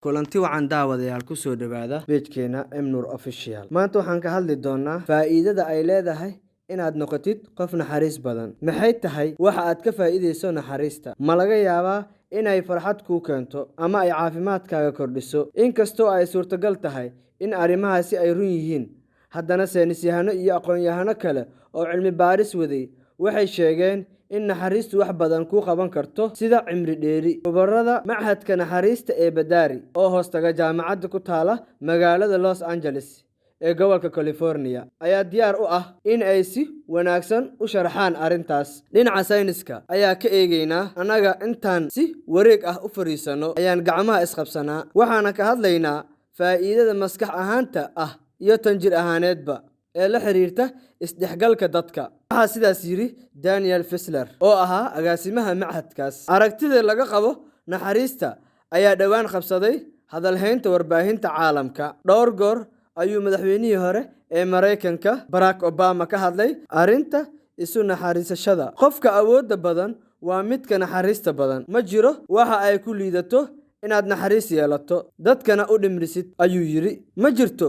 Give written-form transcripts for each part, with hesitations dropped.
Kulanti wacan daawadayaal, ku soo dhawaada page-keena Mnuur Official. Maanta waxaan ka hadli doonaa faa'iidada ay leedahay inaad noqotid qof naxariis badan. Maxay tahay waxa aad ka faa'iideyso naxariista? Ma laga yaabaa inay farxad kuu keento ama ay caafimaadkaaga kordhiso? Inkastoo ay suurtagal tahay in arrimahaasi ay run yihiin, haddana saynisyahano iyo aqoon-yahano kale oo cilmi baaris waday waxay sheegeen in naxariistu wax badan kuu qaban karto, sida cimri dheeri. Khubarada Machadka Naxariista ee Badaari oo hoostaga jaamacadda ku taala magaalada Los Angeles ee gobolka California ayaa diyaar u ah in ay si wanaagsan u sharxaan arrintaas. Dhinaca sayniska ayaa ka eegaynaa. Annaga intaan si wareeg ah u fariisano ayaan gacmaha isqabsanaa, waxaana ka hadlaynaa faa'iidada maskax ahaanta ah iyo tan jir ahaaneedba ee la xiriirta isdhexgalka dadka. Waxaa sidaas yidhi Daniel Fisler oo ahaa agaasimaha machadkaas. Aragtida laga qabo naxariista ayaa dhowaan qabsaday hadalhaynta warbaahinta caalamka. Dhowr goor ayuu madaxweynihii hore ee Maraykanka Barack Obama ka hadlay arrinta isu naxariisashada. Qofka awoodda badan waa midka naxariista badan. Ma jiro waxa ay ku liidato inaad naxariis yeelato, dadkana u dhimrisid, ayuu yidhi. Ma jirto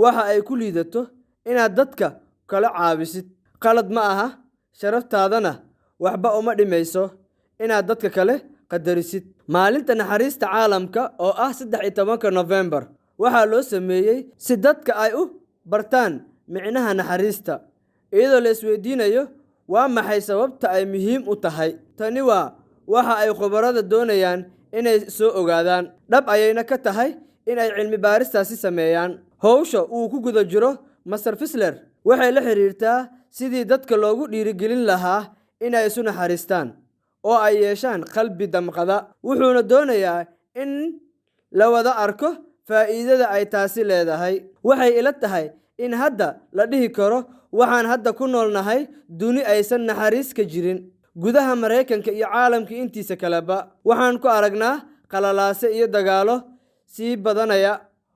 waxa ay ku liidato inaad dadka kala caawisid. Qalad ma aha, sharaftaadana waxba uma dhimayso inaad dadka kale qadarisid. Maalinta Naxariista Caalamka oo ah 13-ka Nofembar waxaa loo sameeyey si dadka ay u bartaan micnaha naxariista, iyadoo la isweydiinayo waa maxay sababta ay muhiim u tahay. Tani waa waxa ay khubarada doonayaan inay soo ogaadaan, dhab ayayna ka tahay in ay cilmi baaristaasi sameeyaan. Howsha uu ku guda jiro Master Fisler waxay la xiriirtaa sidii dadka loogu dhiirigelin lahaa inay isu naxariistaan oo ay yeeshaan qalbi damqada, wuxuuna doonayaa in la wada arko faa'iidada ay taasi leedahay. Waxay ila tahay in hadda la dhihi karo waxaan hadda ku noolnahay duni aysan naxariis ka jirin. Gudaha Maraykanka iyo caalamka intiisa kaleba waxaan ku aragnaa qalalaase iyo dagaalo sii badanaya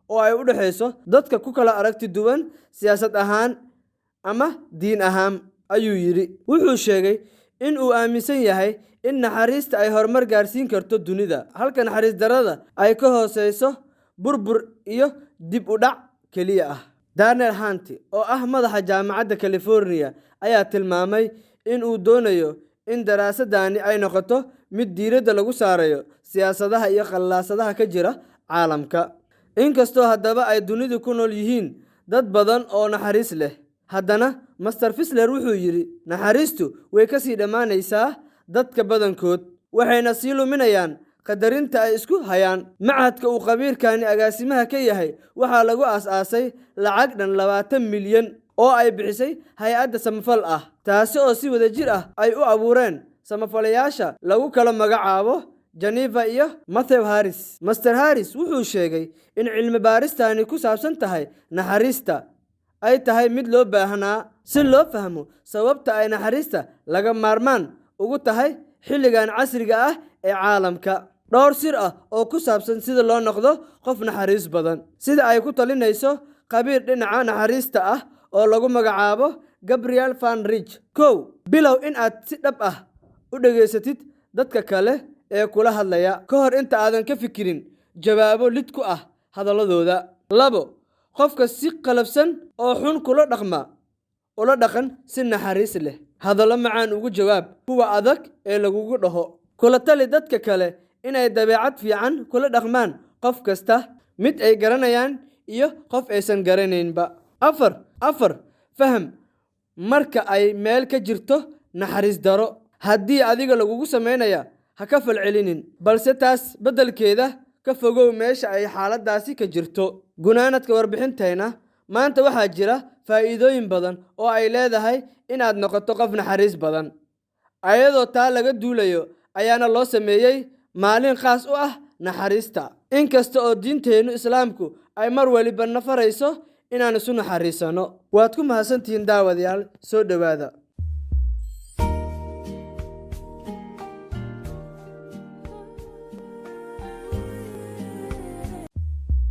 oo ay u dhexayso dadka ku kala aragti duwan siyaasad ahaan ama diin ahaan, ayuu yidhi. Wuxuu sheegay in uu aaminsan yahay in naxariista ay horumar gaarsiin karto dunida, halka naxariis darrada ay ka hooseyso burbur iyo dib u dhac keliya ah. Daniel Hunt oo ah madaxa Jaamacadda California ayaa tilmaamay in uu doonayo in daraasadani ay noqoto mid diiradda lagu saarayo siyaasadaha iyo qalalaasadaha ka jira caalamka. Inkastoo haddaba ay dunidu ku nool yihiin dad badan oo naxariis leh, haddana Master Fisler wuxuu yidhi naxariistu way ka sii dhammaanaysaa dadka badankood, waxayna sii luminayaan qadarinta ay isku hayaan. Machadka uu khabiirkani agaasimaha ka yahay waxaa lagu aas-aasay lacag dhan 20 milyan oo ay bixisay hay'adda samafal ah, taasi oo si wadajir ah ay u abuureen samafalayaasha lagu kala magacaabo Geneva iyo Matthew Harris. Master Harris wuxuu sheegay in cilmi baaristani ku saabsan tahay naxariista ay tahay mid loo baahnaa si loo fahmo sababta ay naxariista laga maarmaan ugu tahay xilligan casriga ah ee caalamka. Dhowr sir ah oo ku saabsan sida loo noqdo qof naxariis badan, sida ay ku talinayso khabiir dhinaca naxariista ah oo lagu magacaabo Gabriel Van Ridge. 1, bilow in aad si dhab ah u dhegaysatid dadka kale ee kula hadlaya ka hor inta aadan ka fikirin jawaabo lid ku ah hadalladooda. 2, qofka si qalafsan oo xun kula dhaqma ula dhaqan si naxariis leh. Hadallo macaan ugu jawaab kuwa adag ee lagugu dhaho. Kula tali dadka kale inay dabeecad fiican kula dhaqmaan qof kasta, mid ay garanayaan iyo qof aysan garanaynba. 4, faham marka ay meel ka jirto naxariis daro. Haddii adiga lagugu samaynaya, ha ka falcelinin, balse taas beddelkeeda ka fogow meesha ay xaaladdaasi ka jirto. Gunaanadka warbixintayna maanta, waxaa jira faa'iidooyin badan oo ay leedahay inaad noqoto qof naxariis badan. Ayadoo taa laga duulayo ayaana loo sameeyey maalin khaas u ah naxariista, inkasta oo diinteennu Islaamku ay mar waliba na farayso inaan isu naxariisano. Waad ku mahadsantihiin daawadayaal, soo dhowaada.